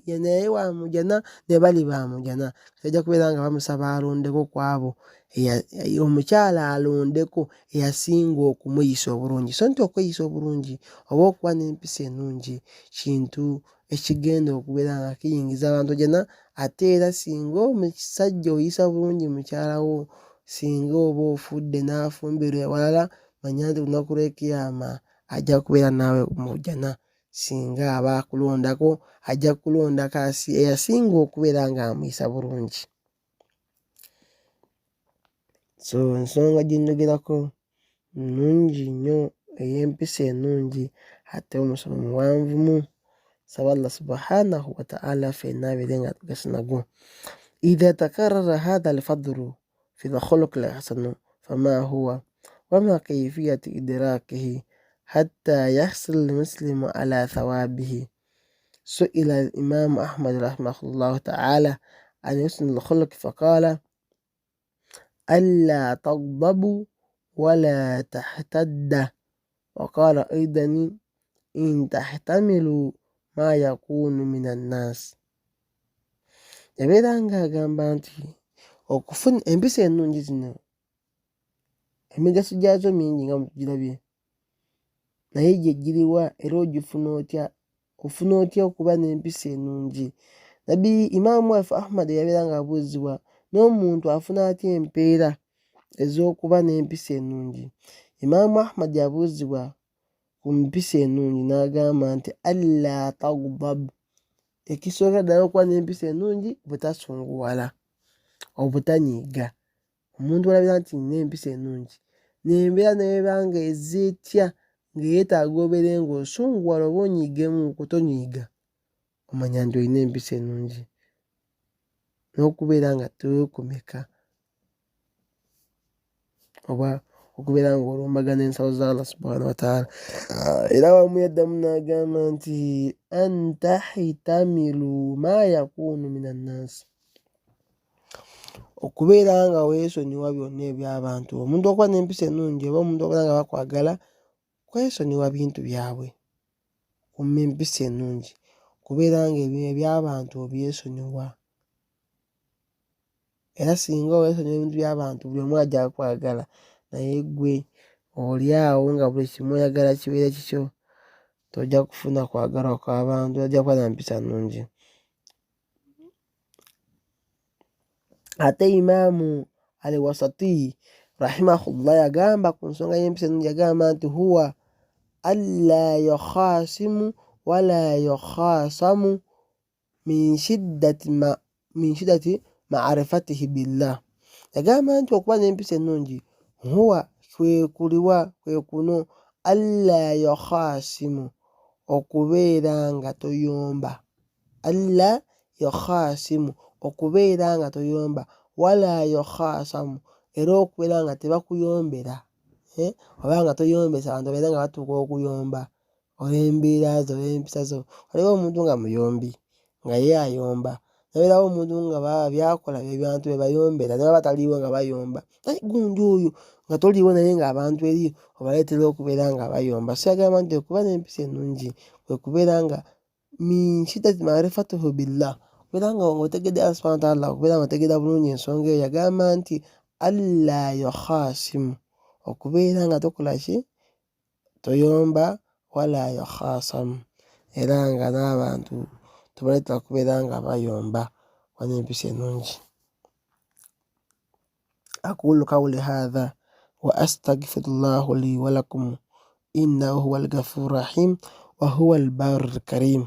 naye wa mujana ne bali ba mujana. Kati ajja kubeera nga bamusaba alondeko ku abo, omukyala alondeko eyasinga okumuyisa obulungi. So nti okweyisa obulungi oba okuba n'empisa ennungi kintu ekigenda okubeera nga kiyingiza abantu jana. Ate era singa omusajja oyisa bulungi mukyala wo, singa oba ofudde n'afumbirwa ewalala, manya nti olunaku lw'ekiyama ajja kubeera naawe mu jana. Singa aba akulondako, ajja kulondako eyasinga okubeera ng'amuyisa bulungi. So ensonga gye njogerako nnungi nnyo, ey'empisa ennungi, ate omusomo muwanvumu. Nsaba Allah subhanahu wataala ffenna abeere nga atugasa nagwo. Idha takarrara hatha alfadlu fi lkhuluq lhasanu fama huwa wama kaifiyatu idrakihi hatta yahsul lmuslimu ala thawabihi. Suila alimamu Ahmad rahimahullahu taala an husni lkhuluq faqala alla tagdabu wala tahtadda, waqala aidan in tahtamilu ma yakunu min annas. Yabeera nga agamba nti okufuna empisa ennungi zino emigaso gyazo mingi nga mutugirabye, naye gye giriwa era ogifuna otya? Ofuna otya okuba n'empisa ennungi? Nabbi Imaamu waffe Ahmad yabeera nga abuuzibwa n'omuntu afuna atya empeera ez'okuba n'empisa ennungi. Imaamu Ahmad yabuuzibwa ku mpisa ennungi n'agamba nti alla tagdab, ekisookera ddala okuba n'empisa ennungi butasunguwala, obutanyiiga. Omuntu olabira nti nina empisa ennungi nembeera neba nga ezze etya nga yeetaaga obeere ng'osunguwala oba onyiigemu kutonyiiga, omanya nti olina empisa ennungi n'okubeera nga teweekomeka oba okubeera ng'olumbagana ensalo za Allah subhanahu wataala. Era wamu yaddamu n'agamba nti antahtamilu ma yakunu min annaasi, okubeera nga weesonyiwa byonna eby'abantu. Omuntu okuba n'empisa ennungi oba omuntu okubeera nga bakwagala, kwesonyiwa bintu byabwe, kuuma empisa ennungi, kubeera nga eby'abantu obyesonyiwa. Era singa weesonyiwa ebintu by'abantu buli omu ajja kukwagala, naye ggwe oli awo nga buli kimu oyagala kibeere kikyo, tojja kufuna kwagalwa kw'abantu, tojja kuba na mpisa nnungi. Ate Imaamu Al-Wasatiyi rahimahullah yagamba ku nsonga y'empisa ennungi, yagamba nti huwa alla yukhasimu wala yukhasamu min shiddati ma'rifatihi billah. Yagamba nti okuba n'empisa ennungi huwa kwe kuliwa kwe kuno alla yukhasimu, okubeera nga toyomba, alla yukhasimu, okubeera nga toyomba, wala yukhasamu, era okubeera nga tebakuyombera, oba nga toyombesa abantu babeere nga batuuka okuyomba olw'embeera zo, olw'empisa zo. Waliwo omuntu nga muyombi nga ye ayomba, nabeerawo omuntu nga byakola bye bantu be bayombera, ne baba taliiwo nga bayomba, naye gundi oyo nga toliiwo naye ng'abantu eri obaleetera okubeera nga bayomba. So yagamba nti okuba n'empisa ennungi kwe kubeera nga min shiddati marifatuhu billah, okubeera nga otegedde Allah subhanahu wataala, okubeera nga otegeera bulungi ensonga eyo. Yagamba nti alla yukhasimu, okubeera nga tokola ki, toyomba, wala yukhasamu, era nga n'abantu tobaleetera kubeera nga bayomba, kuba n'empisa ennungi. Aqulu qawli hatha wa astaghfirullahu li wa lakum innahu huwal ghafuru rahim wa huwal barrul karim.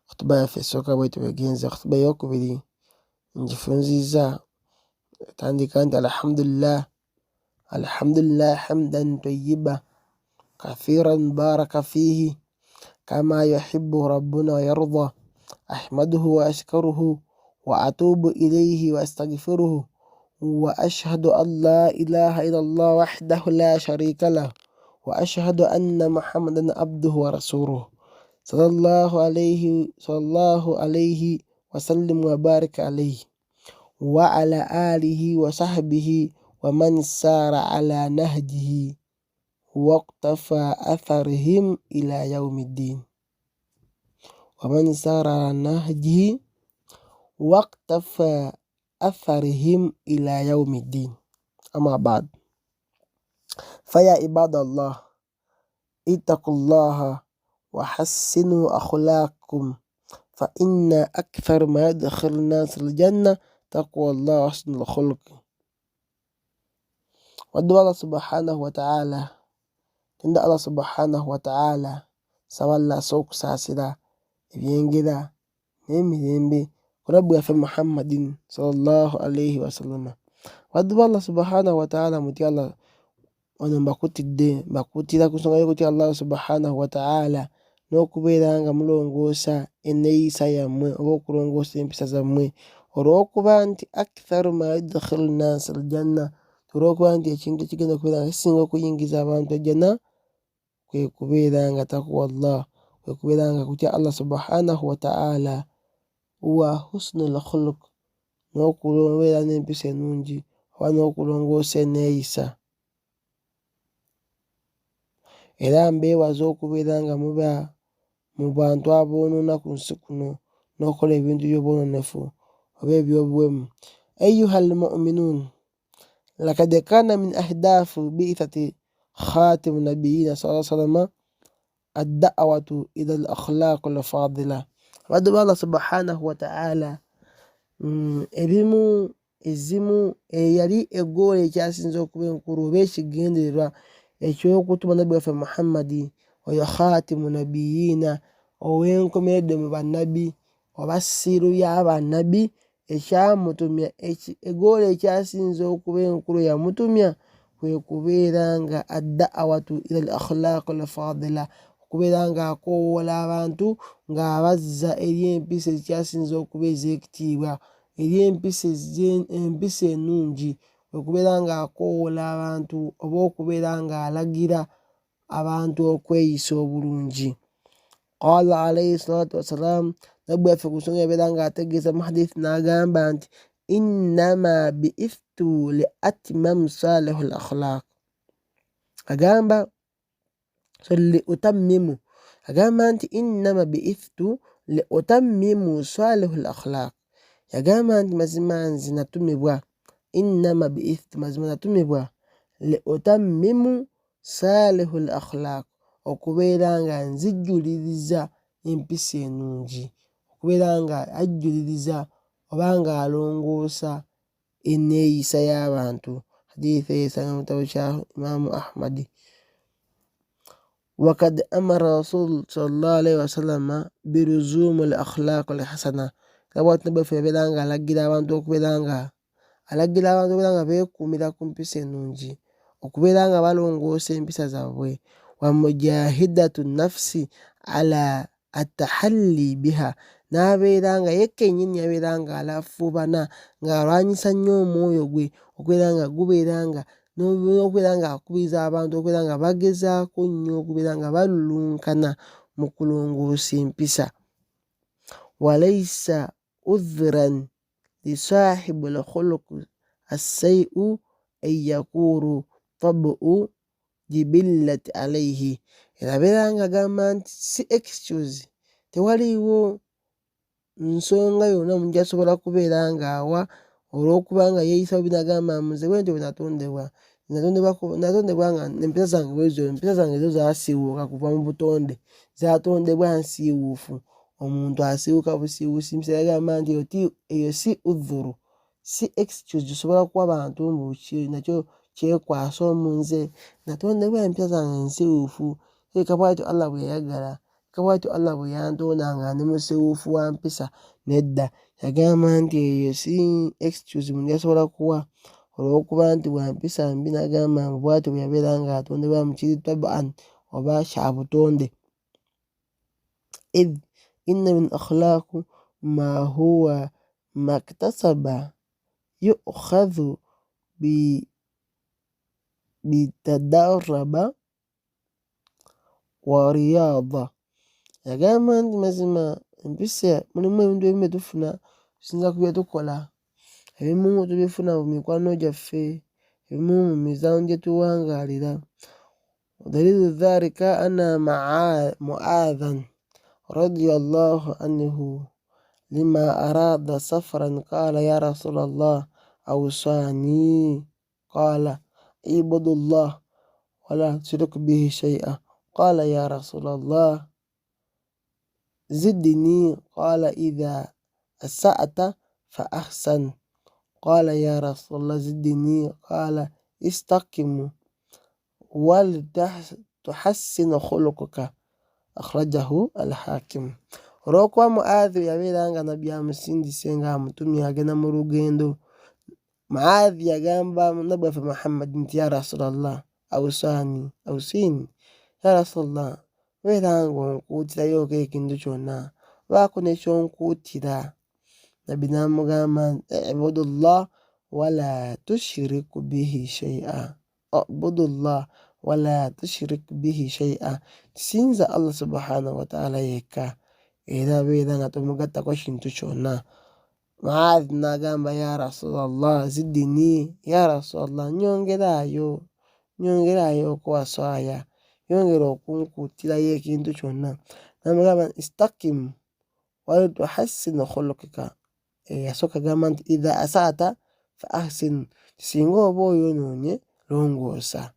Khutuba yaffe esooka bwetyo bwegenze. Khutuba eyokubiri ngifunzizza, etandika nti alhamdulillah, alhamdulillah hamdan tayyiba kathiran baraka fihi kama yuhibbu rabbuna wa yarda. Ahmaduhu wa ashkaruhu wa atuubu ilaihi wa astaghfiruhu wa ashhadu an la ilaha illa Allah wahdahu la sharika lahu wa ashhadu anna Muhammadan abduhu wa rasuluhu sallallahu alaihi wasallim wa barik alaihi wa ala alihi wa sahbihi wa man sara ala nahjihi waqtafa atharihim ila yaumi ddin waman sara ala nahjihi waqtafa atharihim ila yaumi ddin. Amma ba'd, faya ibadallah ittaqullaha wa hassinu akhlaqakum fa inna akthar ma yadkhilu nnas aljanna taqwa llah wa husnul khuluq. Wadde Allah subhanahu wataala, tenda Allah subhanahu wataala, saba Allah asse okusaasira ebyengera n'emirembe ku Nabbi waffe Muhammadin sallallahu alaihi wasallama. Baddu ba Allah subhanahu wataala, mutye Allah. Wano mbakutidde, mbakuutira ku nsonga y'okutya Allah subhanahu wataala n'okubeera nga mulongoosa enneeyisa yammwe oba okulongoosa empisa zammwe, olw'okuba nti aktharu ma yudkhilu nnasa aljanna, olw'okuba nti ekintu ekigenda okubeera nga kisinga okuyingiza abantu ejjana kwe kubeera nga takuwa Allah, kwe kubeera nga kutya Allah subhanahu wataala, wa husnul khuluq, n'okubeera n'empisa ennungi oba n'okulongoosa enneeyisa. Era mbeewaza okubeera nga muba mu bantu aboonoona ku nsi kuno n'okukola ebintu by'obwononefu oba eby'obuwemu. Ayuha almuminun, lakad kana min ahdaafu bi'thati khatimu nabiyina sala salama adda'watu ila al akhlaqu lfadila. Abaddu ba Allah subhanahu wataala, ebimu ezimu eyali eggoola ekyasinze okuba enkulu oba ekigendererwa eky'okutuma nabbi waffe Muhammadi, oyo khatimu nabiyiina, ow'enkomeredde mu bannabbi oba ssiiru y'abannabbi, ekyamutumya, eggoola ekyasinze okuba enkulu eyamutumya kwe kubeera nga adda'watu ila al akhlaq al fadila, okubeera ng'akoowoola abantu ng'abazza eri empisa ezikyasinze okuba ez'ekitiibwa, eri empisa empisa ennungi, okubeera ng'akoowoola abantu oba okubeera ng'alagira abantu okweyisa obulungi. Qala alaihi salatu wassalam, nabbi waffe ku nsonga yabeera ng'ategeeza mu hadith n'agamba nti innama biithtu li atmam salihu l akhlaq, agamba so li utammimu, agamba nti innama biithtu li utammimu salihu l akhlaq, yagamba nti mazima nze natumibwa, innama biithtu, mazima natumibwa, li utammimu salihu l akhlaq, okubeera nga nzijjuliriza empisa ennungi, okubeera nga ajjuliriza oba nga alongoosa enneeyisa y'abantu. Hadithi eyo esanga mu kitabo kya Imaamu Ahmadi. Wakad amara rasul sallallahu alaihi wasallama biruzumu l akhlaq l hasana, era bwati nabbi waffe yabeera nga alagira abantu okubeera nga alagira abantu okubeera nga beekuumira ku mpisa ennungi, okubeera nga balongoosa empisa zaabwe, wa mujahidatu nafsi ala atahalli biha, n'abeera nga ye kennyini abeera nga alafuubana ng'alwanyisa nnyo omwoyo gwe okubeera nga gubeera nga n'okubeera nga akubiriza abantu okubeera nga bagezaako nnyo okubeera nga balulunkana mu kulongoosa empisa. Walaisa udhran lisahibu lkhuluq assaiu an yakuru tabu jibillat alaihi, era abeera nga agamba nti si excuse, tewaliiwo nsonga yonna omuntu gyasobola kubeera ng'awa olw'okuba nga yeeyisa bubi n'agamba nze bwentyo bwe natondebwa, natondebwa nga empisa zange bwezityo, empisa zange zo zaasiiwuuka kuva mu butonde, zatondebwa nsiiwuufu. Omuntu asiiwuuka busiiwuusi mpisa, yagamba nti eyo si udhuru, si excuse gyosobola kuwa bantu mbu nakyo kyekwasa omu, nze natondebwa empisa zange nsiiwuufu, kirabika bwatyo Allah bwe yayagala, kirabika bwatyo Allah bwe yantonda nga ndi musiiwuufu wa mpisa. Nedda, yagamba nti eyo si excuse muntu gyasobola kuwa olw'okuba nti wa mpisa mbi, n'agamba mbu bwatyo bwe yabeera ng'atondebwa mu kiri taban oba kya butonde. Idh inna min akhlaqu Ma huwa maktasaba yukhadhu bitadaraba wa riyada. Yagamba nti mazima empisa mulimu ebintu ebimu byetufuna tusinza ku byetukola, ebimu tubifuna mu mikwano gyaffe, ebimu mu mizaano gye tuwangaalira. Dalilu dhalika anna Muadhan radiyallahu anhu lima arada safaran qala ya Rasulallah awsani qala ibudullah wala tushrik bihi shay'a qala ya Rasulallah zidni qala idha asa'ta fa ahsan qala ya Rasulallah zidni qala istaqimu waltuhassin khuluquka akhrajahu alhakim. Olw'okuba Muadhi yabeera nga Nabbi amusindise nga amutumye agenda mu lugendo, Muadhi yagamba Nabbi waffe Muhammad nti ya Rasulallah awsani awsini, ya Rasulallah beera nga onkuutirayooko ekintu kyonna, baako ne ky'onkuutira. Nabbi n'amugamba nti ibudullah wala tushiriku bihi shay'a, ubudullah wala tushirik bihi shay'a, sinza Allah subhanahu wataala yekka era beera nga tomugattako kintu kyonna. Muadh n'agamba ya Rasulallah zidini, ya Rasulallah nyongeraayo, nyongeraayo okuwaswaya, yongera okunkuutirayo ekintu kyonna. N'amugamba istakim waltuhassinu khulukika, yasooka agamba nti idha asaata fa ahsin, singa oba oyonoonye longoosa.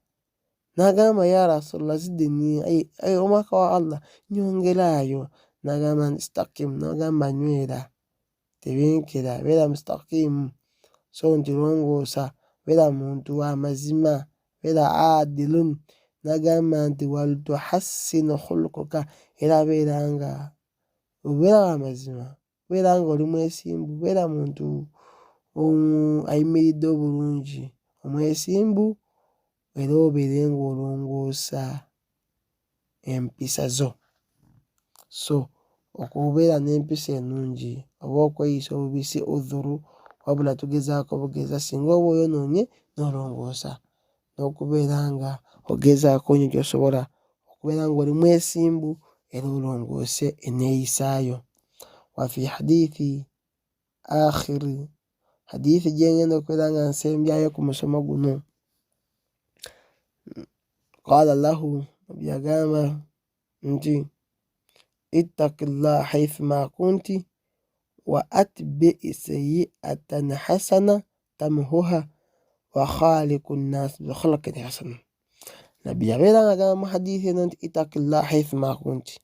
N'agamba ya Rasulallah zidini, ayi omubaka wa Allah nyongeraayo. N'agamba nti istakim, n'agamba nywera, tebenkera, beera mustakimu, so nti longoosa, beera muntu wa mazima, beera adilun. N'agamba nti waltuhassinu khulukuka, era beera nga obeera wa mazima, beera nga oli mwesimbu, beera muntu ayimiridde obulungi, omwesimbu, era obeere ng'olongoosa empisa zo. So okubeera n'empisa ennungi oba okweyisa obubi si udhuru, wabula tugezaako bugeza singa oba oyonoonye n'olongoosa, n'okubeera nga ogezaako nnyo gy'osobola okubeera ng'oli mwesimbu era olongoose enneeyisa yo. Wa fi hadithi akhiri, hadithi gye ngenda okubeera nga nsembyayo ku musomo guno, qala lahu, Nabbi yagamba nti ittaqillah haithuma kunti wa atbi'i sayyi'atan hasana tamhuha wa khaliqu nnas bikhuluqin hasan. Nabbi yabeera nga agamba mu hadithi eno nti ittaqillah haithuma kunti,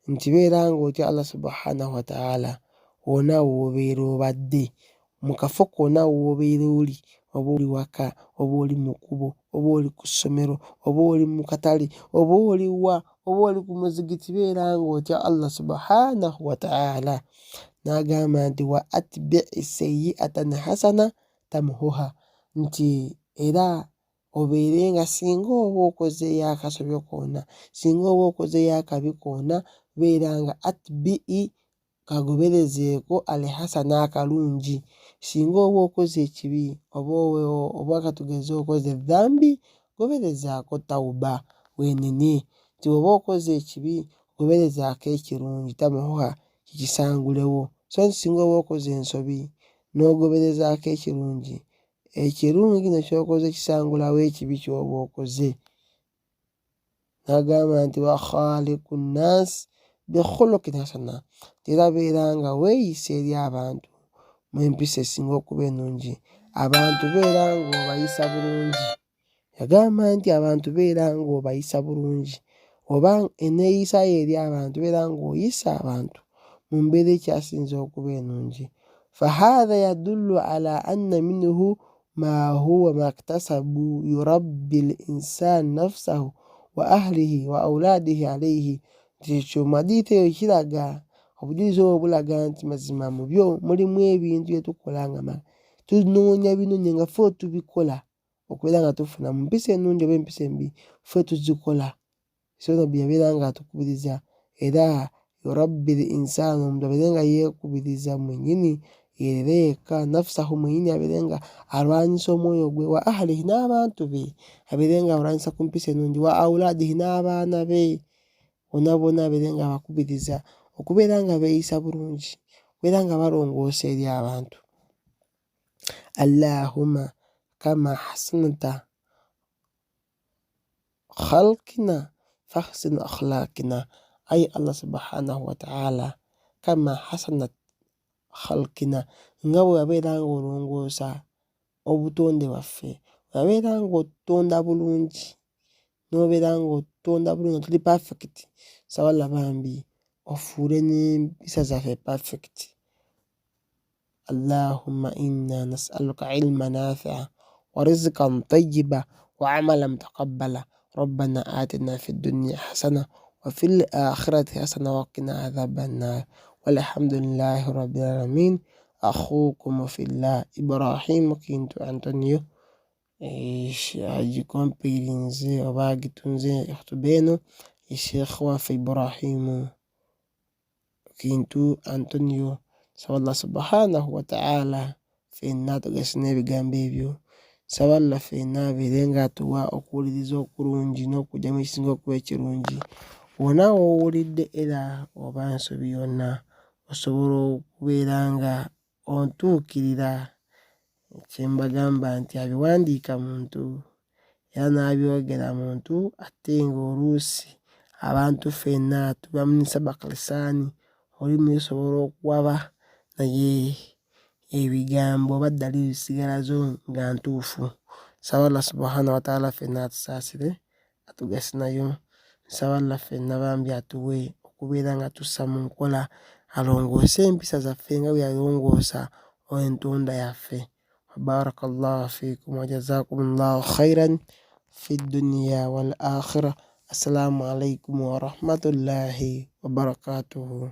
nti beera ng'otya Allah subhanahu wataala wonna w'obeera obadde, mu kafo konna w'obeera oli, oba oli waka, oba oli mu kkubo, oba oli ku ssomero, oba oli mu katale, oba oli wa, oba oli ku muzigiti, beera ng'otya Allah subhanahu wataala. N'agamba nti wa atbi'i sayyi'atan hasana tamhuha, nti era obeere nga singa oba okozeeyo akasobyo konna, singa oba okozeeyo akabi konna, beera nga atbi'i, kagoberezeeko alhasana akalungi. Singa oba okoze ekibi oba katugeze okoze edhambi, goberezaako tawuba, weenenye. Nti bw'oba okoze ekibi goberezaako ekirungi, tamhuha, kikisangulewo. So nti singa oba okoze ensobi n'ogoberezaako ekirungi, ekirungi kino ky'okoze kisangulawo ekibi ky'oba okoze. N'agamba nti wa khaliqu nnaasi bikhuluqin hasana, era beera nga weeyisa eri abantu mu empisa esinga okuba ennungi. Abantu beera ng'obayisa bulungi. Yagamba nti abantu beera ng'obayisa bulungi, oba enneeyisa yo eri abantu beera ng'oyisa abantu mu mbeera ekyasinze okuba ennungi. Fahatha yadullu ala anna minhu ma huwa maktasabu yurabbi l-insan nafsahu wa ahlihi wa auladihi alaihi, nti ekyo mu hadithi eyo kiraga, obujulizi obwo bulaga nti mazima mu byo mulimu ebintu bye tukola nga tunoonya binoonya nga ffe tubikola okubeera nga tufuna mu mpisa ennungi oba empisa embi ffe tuzikola. So Nabbi yabeera nga atukubiriza era Yurabbi l insaana, omuntu abeere nga yeekubiriza mwennyini yerere yekka, nafsahu mwennyini abeere nga alwanyisa omwoyo gwe, wa ahlihi n'abantu be abeere nga abalwanyisa ku mpisa ennungi, wa auladihi n'abaana be bona bona abeere nga abakubiriza okubeera nga beeyisa bulungi, okubeera nga balongoosa eri abantu. Allahumma kama hasanata khalqina fahsin akhlaqina, ayi Allah subhanahu wataala, kama hasanat khalqina, nga bwe wabeera nga olongoosa obutonde bwaffe, wabeera nga otutonda bulungi, n'obeera nga otutonda bulungi nga tuli perfect, nsaba Allah bambi ofuule n'empisa zaffe perfect. Allahumma inna nas'aluka ilma nafi'a wa rizqan tayyiba wa amala mutaqabbala rabbana atina fi dunya hasana wa fil akhirati hasana wa qina adhaban nar walhamdulillahi rabbil alamin. Akhukum fillah Ibrahim Kintu Antonio agikompirinze oba agitunze ekhutuba eno ye Sheikh waffe Ibrahimu Kintu Antonio. Nsaba Allah subhanahu wataala ffenna atugase n'ebigambo ebyo. Nsaba Allah ffenna abeere nga atuwa okuwuliriza okulungi n'okugyamu ekisinga okuba ekirungi. Wonna w'owulidde era oba nsobi yonna osobola okubeera nga ontuukirira. Kye mbagamba nti abiwandiika muntu era n'abyogera muntu ate ng'oluusi abantu ffenna tuba mu sabaka lisaani, olulimi lusobola okuwaba naye ebigambo oba ddaliiri zisigala zo nga ntuufu. Nsaba Allah subhanahu wataala ffenna atusaasire atugase nayo. Nsaba Allah ffenna bambi atuwe okubeera nga tussa mu nkola alongoose empisa zaffe nga bwe yalongoosa entonda yaffe. Baraka llahu fikum wajazakum llahu khairan fi dunya wal akhira. Assalamu alaikum warahmatullahi wabarakatuhu.